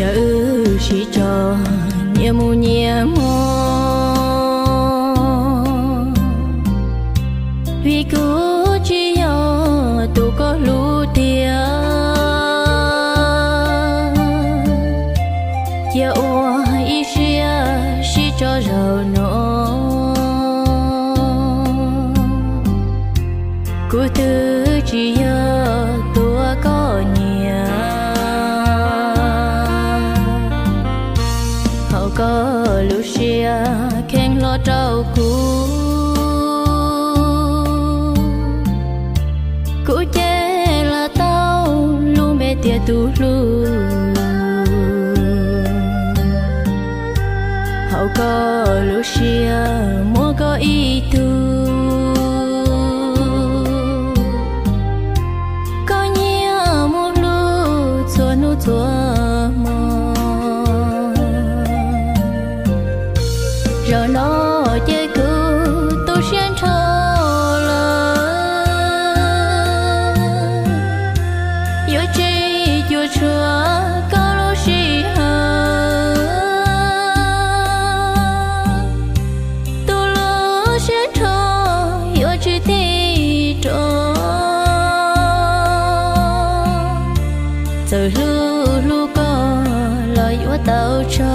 Yog wb sib tso nyias mus nyias mus, vim kuv tsis yog tus koj hlub tiag. Cia ua ib siab sib tso zaum no, kuv twb tsis yog tus uas koj nyiam. Hauv koj lub siab kheev hlo rau kuv, kuv ces lam tau lub npe tias tus hlub. Hauv koj lub siab muaj koj ib tug, koj nyiam mus hlub txhua hnub txhua hmo. Zaum no ces kuv tu siab nrho lawm, yuav tsis cuam tshuam koj lub sij hawm. Tu lub siab nrho yuav tsis tig rov, txawm hlub hlub koj los yuav tau tso.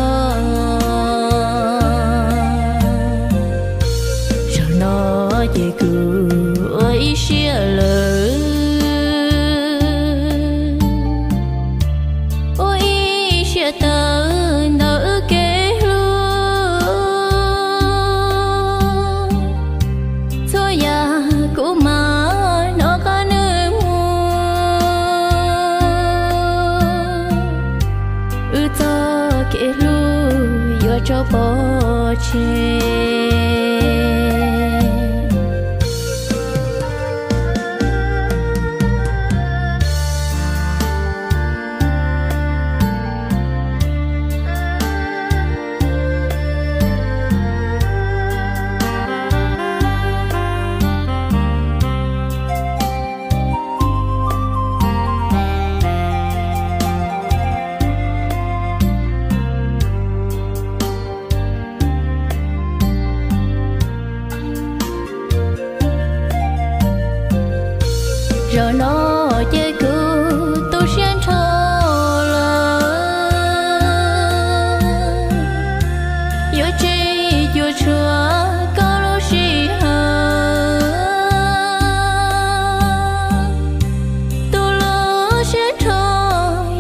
Zaum no ces kuv ua ib siab lawm, ua ib siab tawm ntawm wb kev hlub. Txhua yam kuv mam hnov qab nws mus, wb txoj kev hlub yuav tso pov tseg. Zaum no ces kuv tu siab nrho lawm, yuav tsis cuam tshuam koj lub sij hawm. Tu lub siab nrho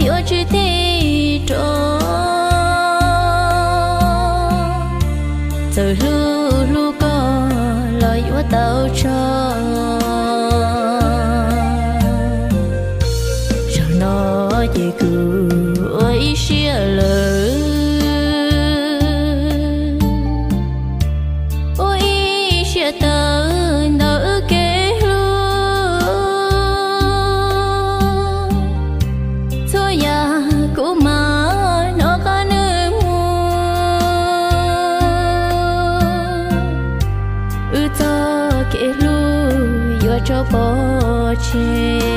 yuav tsis tig rov, txawm hlub hlub koj los yuav tau tso. Zaum no ces kuv ua ib siab lawm, ua ib siab tawm ntawm wb kev hlub. Txhua yam kuv mam hnov qab nws mus, wb txoj kev hlub yuav tso pov tseg.